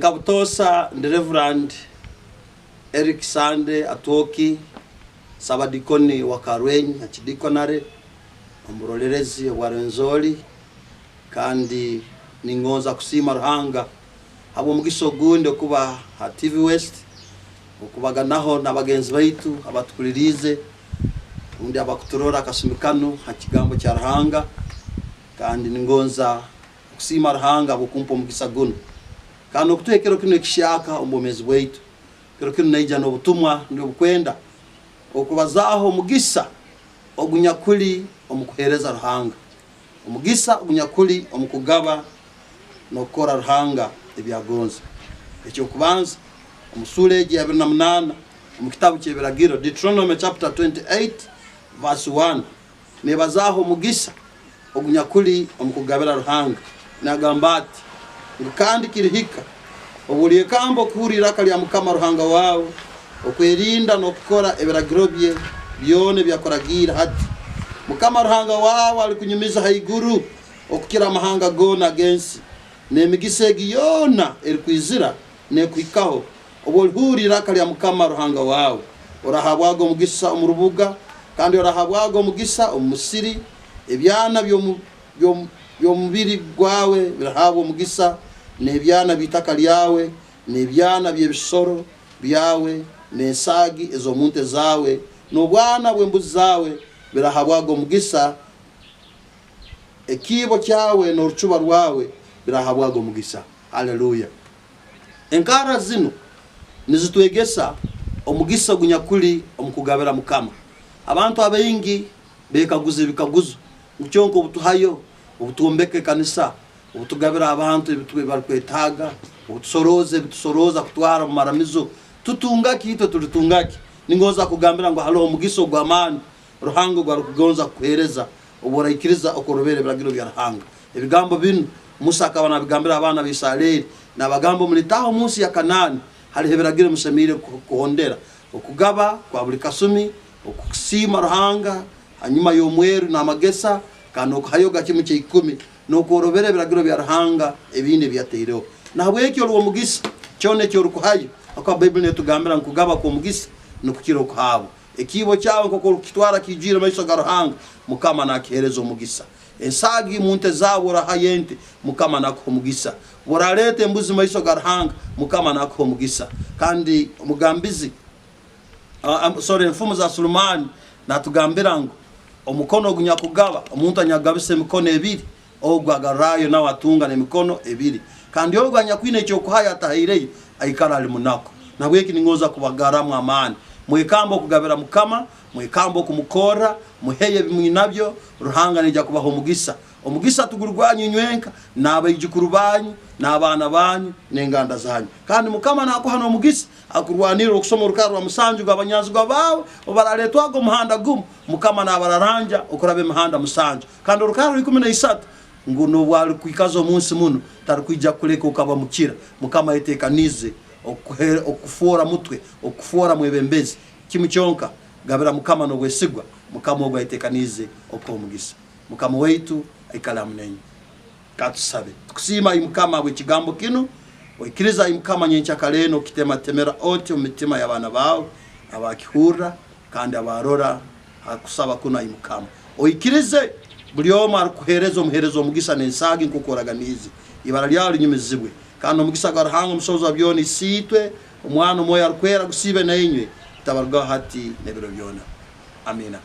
Nka butoosa ndi Rev. Eric Sande Atwoki, Sabadikoni wa Karwenyi Archdeaconry omu burolerezi obwa Rwenzori kandi ningonza kusiima Ruhanga habw'omugisa ogundi okuba ha TV West okubaganaho n'abagenzi baitu abatuhuririize rundi abakuturora akasumi kanu ha kigambo kya Ruhanga kandi ningonza Okusiima Ruhanga habw'okumpa omugisa gunu kandi n'okutuha ekiro kinu ekihyaka omu bwomeezi bwaitu. Ekiro kinu naija n'obutumwa rundi obukwenda okubazaaho omugisa ogunyakuli omu kuheereza Ruhanga, omugisa ogunyakuli omu kugaba n'okukora Ruhanga eby'agonza. Eky'okubanza, omu suura egi eya 28 omu kitabu ky'Ebiragiro, Deuteronomy chapter 28 verse 1, Neebazaaho omugisa ogunyakuli omu kugabira Ruhanga. Naagamba ati, Ngu kandi kirihika, obu olyekamba okuhurra iraka lya Mukama Ruhanga waawe, okwerinda n'okukora ebiragiro bye byona ebi akuragiire hati. Mukama Ruhanga waawe alikunyumiza haiguru okukira amahanga goona ag'ensi, n'emigisa egi yoona erikwizira neekuhikaho, obu olihurra iraka lya Mukama Ruhanga waawe. Orahabwaga omugisa omu rubuga, kandi orahabwaga omugisa omu musiri, ebyana by'omubiri gwawe birihabwa omugisa, n'ebyana by'itaka lyawe, n'ebyana by'ebisoro byawe, n'ensaagi ez'omu nte zaawe, n'obwana bw'embuzi zaawe birahabwaga omugisa, ekiibo kyawe n'orucuba rwawe birahabwaga omugisa. Haleluya! Enkarra zinu nizitwegesa omugisa ogunyakuli omu kugabira Mukama. Abantu abaingi bekaguza ebikaguzo ngu kyonka obutuhayo, obutwombeka ekanisa, obutugabira abantu ebibarukwetaaga, obutusorooza ebitusorooza kutwara omu maramizo, tutunga ki? Itwe tulitunga ki? Ningonza kugambira ngu haroho omugisa ogw'amaani Ruhanga ogw'arukugonza kukuheereza obworaikiriza okworobera ebiragiro bya Ruhanga. Ebigambo binu Musa akaba nabigambira abaana ba Isaleeri, nabagamba, Mulitaaha omu nsi ya Kanaani, haliho ebiragiro musemeriire kuhondera, okugaba kwa buli kasumi, okusiima Ruhanga hanyuma y'omweru n'amagesa, kandi n'okuhayoga kimu kya ikumi, n'okworobera ebiragiro bya Ruhanga ebindi ebi yataireho. Nahabweki oli w'omugisa kyona eki orukuhayo, habwokuba Baibuli n'etugambira ngu kugaba kw'omugisa nikukira okuhaabwa. Ekiibo kyawe nk'oku orukukitwara kiijwire omu maiso ga Ruhanga, Mukama nakiheereza omugisa. Ensaagi mu nte zaawe orahayo ente, Mukama nakuha omugisa. Obu oraleeta embuzi maiso ga Ruhanga, Mukama nakuha omugisa. Kandi omugambizi, sorry, enfumu za Sulumani natugambira ngu omukono ogunyakugaba, omuntu anyakugabisa emikono ebiri, ogu agarrayo nawe atunga n'emikono ebiri. Kandi ogu anyakwine eky'okuhayo atahaireyo, aikara ali munaku. Nahabweki ningonza kubagarramu amaani. Mwekambe okugabira Mukama, mwekambe okumukorra, muheyo ebi mwinabyo, Ruhanga naija kubaha omugisa. Omugisa tiguli gwanyu inywenka, n'abaijukuru banyu, n'abaana banyu, n'enganda zanyu. Kandi Mukama nakuha n'omugisa akurwanirre okusoma orukarra rwa musanju gw'abanyanzigwa baawe, obu baraletwaga omuhanda gumu, Mukama nabararangya okuraba emihanda musanju. Kandi orukarra rw'ikumi na isatu ngu n'obu alikwikaza omu nsi munu, tarukwija kukuleka okaba mukira. Mukama ayetekaniize okukufoora mutwe, okukufoora mwebembezi. Kimu kyonka, gabira Mukama n'obwesigwa, Mukama ogu ayetekaniize okukuha omugisa. Mukama waitu aikale hamu nainywe. Katusabe. Tukusiima ai Mukama habw'ekigambo kinu. Oikirize ai Mukama nyenkyakara enu okukitematemera oti omu mitima y'abaana baawe abaakihurra kandi abaarora ha kusaba kunu ai Mukama. Oikirize buli omu arukukuheereza omuheereze omugisa n'ensaagi nk'oku oraganiize. Ibara lyawe linyumizibwe. Kandi omugisa gwa Ruhanga Omusobozi wa byona Isiitwe, Omwana, Omwoyo Arukwera gusiibe nainywe, gutabarugaho hati n'ebiro byona. Amiina.